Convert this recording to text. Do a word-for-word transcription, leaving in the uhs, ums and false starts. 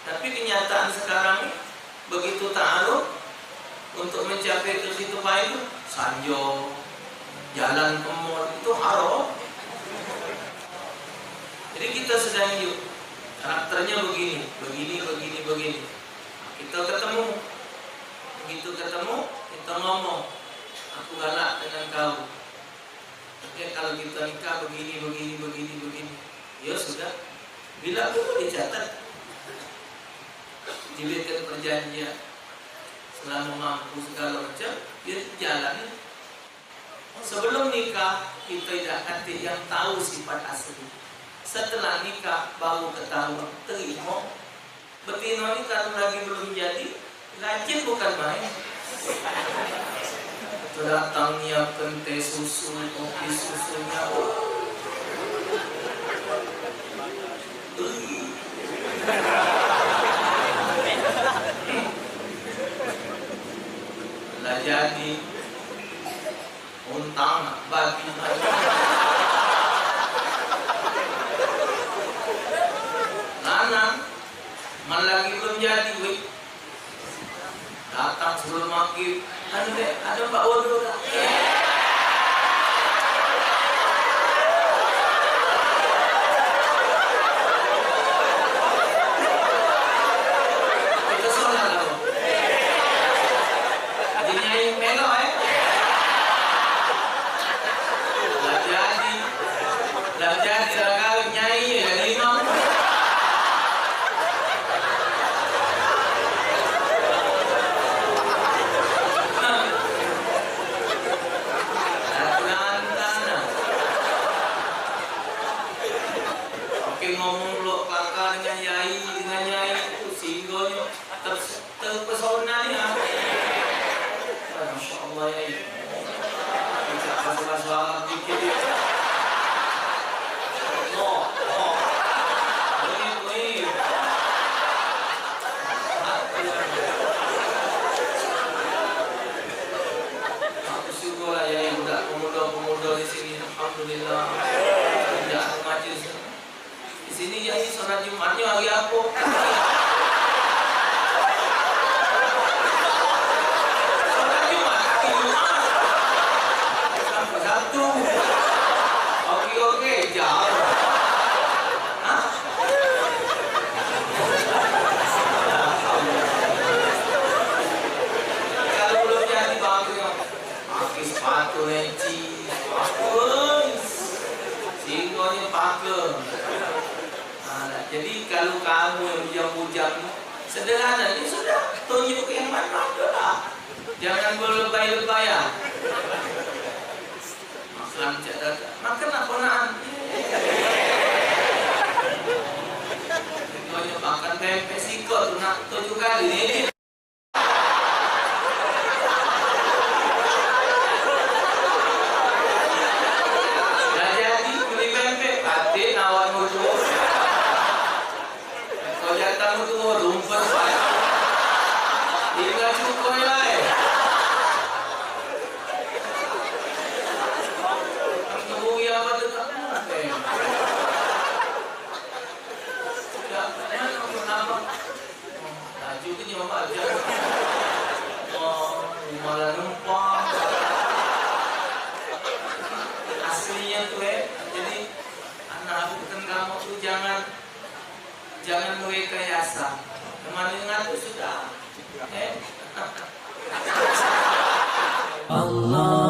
Tapi kenyataan sekarang ni, begitu ta'aruf, untuk mencapai ke situ baik tu, sanjo, jalan ke mall, itu haram. Jadi kita sedang hidup, karakternya begini, begini, begini, begini. Kita ketemu, begitu ketemu, kita ngomong, "Aku galak dengan kau." Oke, kalau kita nikah begini, begini, begini, begini. Ya sudah. Bila perlu dicatat. Dibuatkan perjanjian. Selama mampu segala macam, ya jalani. Sebelum nikah, kita idak katik yang tahu sifat asli. Setelah nikah, baru ketahuan. Terima. Betino ni kalu lagi belum jadi, rajin bukan main. Datang nyiapkan teh susu, kopi susunya. Oh. Lah jadi. Untang, babi. Lanang, man lagi belum jadi, weh. Datang sebelum maghrib. Anu, Dek, ada mbak wudhu tak? Kita sholat, loh. Jadi nyai melok, eh. Lah jadi. Lah jadi lah kau nyai, jadi imam. Aku nantang, nah. Oke, ngomong lo kelakar dengan yai, dengan nyai itu singgonya. Ter-, terpesona ni, ah. Masya Allah, ya. Tidak bahasa Arab dikit, ya. Allah, Allah. Ini, ini. Aku syukur lah, ya, yang budak pemuda-pemuda di sini. Alhamdulillah. Tidak majlis. Di sini ya, ini sholat Jumatnya hari apa? Sholat Jumat, hari Jumat. Sampai Sabtu. Oke, oke, jauh. Hah? Kalau belum jadi, bang, pakai sepatu leci, sepatu, wes. Singgonyo pakai. Nah, jadi kalau kamu yang bujang-bujang, sederhana ni sudah, tunjuk yang mana tu lah. Jangan berlebay-lebay, ya. Makan cak dadak. Makan apa, nak? Singgonyo makan pempek sikok tu, nak, tujuh kali ni. Dah jadi beli pempek, katik awak mutu. Kau jantan mutu, rumput. Tinggal cukup lai. Tunggu ya, apa tu tak mungkin. Dah, mana pun apa. Laju ke nyoba aja. Oh, malah numpang. Aslinya tu, eh, jadi anak aku kan kamu tu jangan, jangan merekayasa. Kemarin ngaku sudah, eh. Allah.